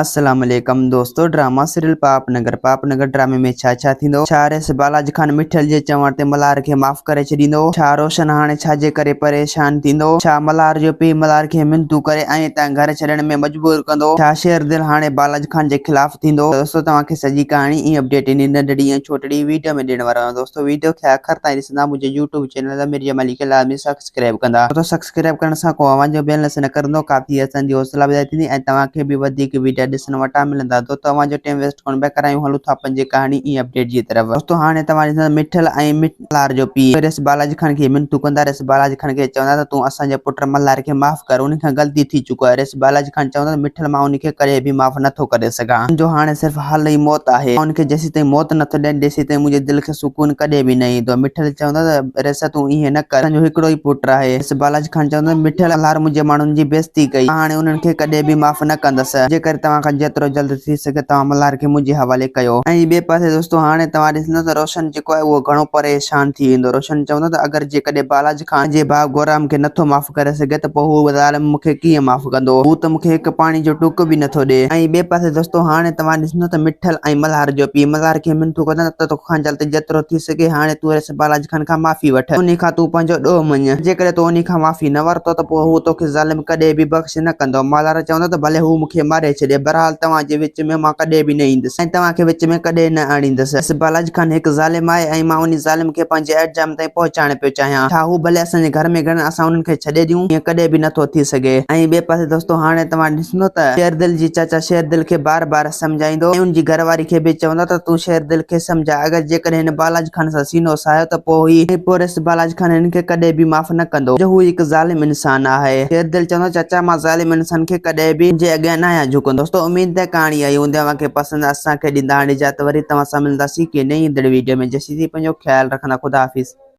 السلام عليڪم دوستو ڊراما سيريل پاپ نگر پاپ نگر ڊرامي ۾ ڇا ڇا ٿيندو ڇا ريس بالاج خان مٺل جي چوڻ تي ملهار کي معاف ڪري ڇڏيندو ڇا روشن هاڻي ڇا جي ڪري پريشان ٿيندو ڇا ملهار جو پيء ملهار کي منتون ڪري ۽ تان گهر ڇڏڻ ۾ مجبور ڪندو ڇا شير دل هاڻي بالاج خان جي خلاف ٿيندو دوستو توهان کي سڄي ڪهاڻي ۽ اپڊيٽ انهي ننڍڙي ۽ ڇوٽڙي ويڊيو ۾ ڏيڻ وارو آهيان دوستو ويڊيو کي آخر تائين ڏسندا منهنجي يوٽيوب چينل امير جمالي کي لازمي سبسڪرائب ڪندا. دوستو سبسڪرائب ڪرڻ سان ڪو اوهان جو بيلنس نه ڪرندو ڪافي اسان جي حوصلا افزائي ٿيندي ۽ توهان کي به وڌيڪ ويڊيا ڏسڻ وٽان ملندا دوستو اوهان جو ٽيم ويسٽ ڪونه پيا ڪرايون هلون ٿا پنهنجي ڪهاڻي ۽ اپڊيٽ جي طرف دوستو هاڻي توهان ڏسندا مٺل ۽ ملهار جو پيء ريس بالاجي خان کي منتون ڪندا ريس بالاجي خان کي چوندا ته تون اسان جي پٽ ملهار کي معاف ڪر ان کان غلطي ٿي چڪو آهي ريس بالاجي خان چوندو ته مٺل مان ان کي ڪڏهن به معاف نٿو ڪري سگهان ان جو هاڻي صرف حل ئي موت آهي مان ان کي جيسيتائين موت نٿو ڏيان تيسيتائين منهنجي دل کي سڪون ڪڏهن به نه ايندو. مٺل چوندو ته ريسا تون ائين نه ڪر، اسان جو هڪڙو ئي پٽ آهي. ريس بالاچ خان چوندو ته مٺل ملهار منهنجي ماڻهن جي بيعزتي ڪئي، مان هاڻي انهن کي ڪڏهن به معاف نه ڪندس. جي ڪري توهان کان جيترو جلد ٿي سگهي توهان ملهار کي منهنجي حوالي ڪيو. ۽ ٻئي پاسي دوستو هاڻي توهان ڏسندو ته روشن جيڪو آهي اهو گهڻو پريشان ٿي ويندو. روشن چوندو ته اگر جيڪڏهن بالاچ خان پنهنجي ڀاء گورام کي نٿو معاف ڪري سگهي ته پوء هو ظالم مون کي ڪيئن معاف ڪندو؟ هو ته مون کي هڪ پاڻي جو ٽوڪ به نٿو ڏئي. ۽ ٻئي پاسي دوستو هاڻي توهان ڏسندو ته مٺل ۽ ملهار جو پيء ملهار کي منٿون ڪندو ته توکان جلد جيترو ٿي سگهي هاڻي تون ريس بالاجي خان کان معافي وٺ. انهي کان تون پنهنجو ڏوهه مڃ. جيڪڏهن تو انهي کان معافي نه ورتو ته پوء هو توکي ظالم ڪڏهن به بخش نه ڪندو. ملهار چوندو ته ڀلي هو مون کي ماري ڇڏي بهرحال توهان جي وچ ۾ مان ڪڏهن به نه ايندس ۽ توهان کي وچ ۾ ڪڏهن نه آڻيندس. ريس بالاجي خان هڪ ظالم آهي ۽ مان انهي ظالم کي پنهنجي انجام تائين پهچائڻ پيو چاهيان. ڇا هو ڀلي اسان جي گهر ۾ گهڙن اسان انهن کي ڇڏي ڏيون؟ ائين ڪڏهن به نٿو ٿي سگهي. ۽ ٻئي پاسي دوستو هاڻي توهان ڏسندو ته شيردل جي چاچا شيردل کي بار بار سمجهائيندو ۽ ان جي گهر واري کي به چوندو ته تون شيردل کي سمجهاء اگر جيڪڏهن هن بالاج خان سان سينو ساهيو ته پوء هي ۽ پورس بالاج خان هن کي ڪڏهن به معاف نه ڪندو جو هو هڪ ظالم انسان آهي. شيردل چوندو چاچا مان ظالم انسان کي ڪڏهن به جي اڳيان ناهيان جهڪندو. دوستو اميد ته ڪهاڻي آئي هوندي اوهان کي پسند اسان کي ڏيندا هاڻي اجازت وري توهان سان ملنداسين ڪنهن نئين ايندڙ ويڊيو ۾ جيسين پنهنجو خيال رکندا خدا حافظ.